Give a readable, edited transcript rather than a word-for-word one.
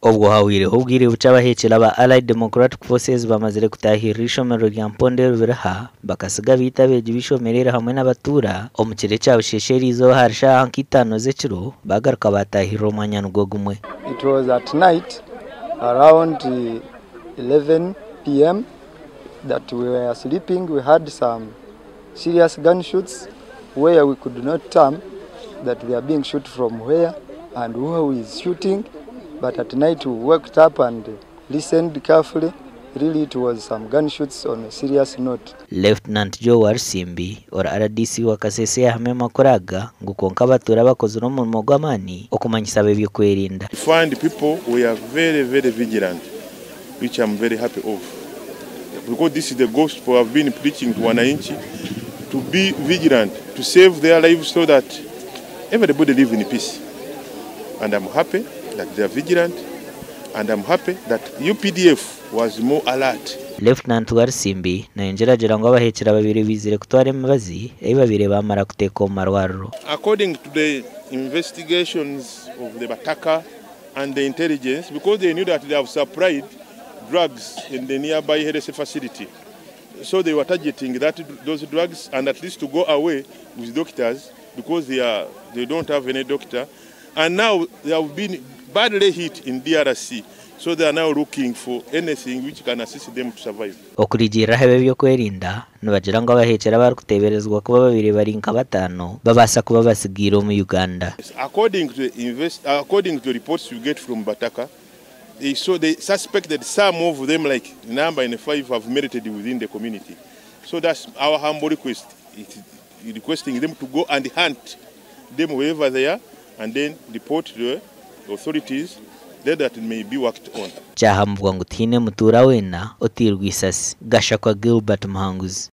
Obwo hahwireho obwire bukye abahekyera ba Allied Democratic Forces bamazire kutaahirira eishomero rya Mpondo Rubiriha bakasiga baita abeegi b'eishomero eri hamwe n'abatuura omu kiro ekya busheesha eriizooba ahari shaaha nka itaano z'ekiro bagaruka baataahirira omwanya nigwo gumwe. It was at night around 11 pm that we were sleeping we had some serious gunshots where we could not term that they are being shot from where and who is shooting but at night we waked up and listened carefully really it was some gunshots on a serious note. Lieutenant Joe Walusimbi ori RDC wa Kasese yahamya amakuru aga ngu kwonka abatuura bakozire omurimo gw'amaani okumanyisa ab'ebyokwerinda. Find people we are very very vigilant which I'm very happy of because this is the gospel I've been preaching to wananchi to be vigilant to save their lives so that everybody live in peace and I'm happy that they are vigilant and I'm happy that UPDF was more alert. Lieutenant Walusimbi nayongyera agira ngu abahekyera babiri baizire kutwara emibazi ei babaire bamara kuteeka omu marwariro. According to the investigations of the Bataka and the intelligence, because they knew that they have supplied drugs in the nearby health facility. So they were targeting that those drugs and at least to go away with doctors because they are they don't have any doctor. And now they have been badly hit in DRC. So they are now looking for anything which can assist them to survive. Okurugiirira aha b'ebyokwerinda nibagira ngu abahekyera abarikuteeberezibwa kuba babiri bari nka bataano babaasa kuba batsigaire omu Uganda. According to the invest, according to the reports we get from Bataka, they so they suspect that some of them, like number in five, have merited within the community. So that's our humble request. It, requesting them to go and hunt them wherever they are, and then report to the authorities then that it may be worked on. Kyahamibwa ngu tihaine mutuura weena oteirwe eisasi. Gashakwa Gilbert Muhanguzi.